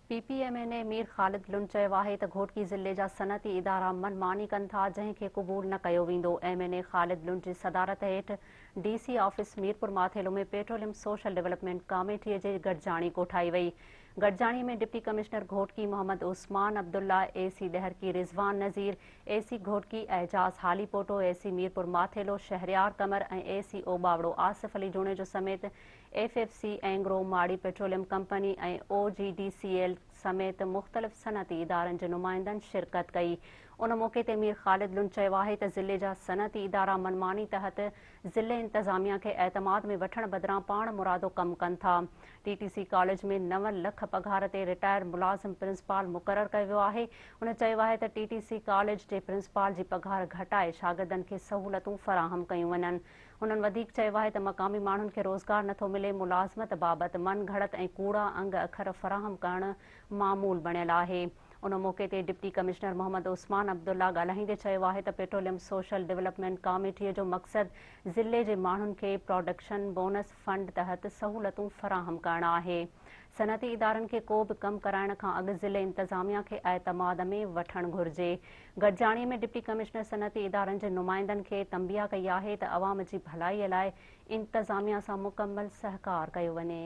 P P M N A Mir Khalid Lund چيو آهي ته گهوٽڪي ضلعي جا صنعتي ادارا من ماني ڪن ٿا جنهن کي قبول نه ڪيو ويندو. ايم اين اي خالد لنڊ جي صدارت هيٺ D C office Mirpur Mathelo ۾ petroleum social development committee جي گڏجاڻي ڪوٺائي وئي. گڏجاڻي ۾ deputy commissioner Ghotki Muhammad Usman Abdullah, A C Daharki Rizwan Nazir, A C Ghotki Ejaz Halepoto, A C Mirpur Mathelo Shehryar Qamar ۽ A C Ubauro Asif Ali Junejo سميت F F C, Engro, Mari petroleum company ۽ O G D C L سميت مختلف صنعتي ادارن جي نمائندن شرڪت ڪئي. ان موقعي تي مير خالد لنڊ چيو آهي ته ضلعي جا صنعتي ادارا منماني تحت ضلعي انتظاميا کي اعتماد ۾ وٺڻ بدران پاڻ مرادو ڪم ڪن ٿا. ٽي ٽي سي ڪاليج ۾ نو لک پگهار تي رٽائرڊ ملازم پرنسپال مقرر ڪيو ويو آهي. هن چيو آهي ته ٽي ٽي سي ڪاليج جي پرنسپال جي پگهار گهٽائي شاگردن کي سهولتون فراهم ڪيون وڃن. هنن وڌيڪ چيو آهي ته مقامي ماڻهن کي روزگار نٿو ملي، ملازمت بابت من گهڙت ۽ ڪوڙا انگ اکر فراهم ڪرڻ معمول بڻيل آهي. ان موقعي تي ڊپٽي ڪمشنر محمد عثمان عبدالله ڳالهائيندي چيو آهي ته پيٽروليم سوشل ڊولپمينٽ ڪاميٽي جو مقصد ضلعي جي ماڻهن کي پراڊڪشن بونس فنڊ تحت سهولتون فراهم ڪرڻ آهي. صنعتي ادارن کي ڪو به ڪم ڪرائڻ کان اڳ ضلعي انتظاميا کي اعتماد ۾ وٺڻ گهرجي. گڏجاڻي ۾ ڊپٽي ڪمشنر صنعتي ادارن جي نمائندن کي تنبيهه ڪئي آهي ته عوام جي ڀلائي لاء انتظاميا سان مڪمل سهڪار ڪيو وڃي.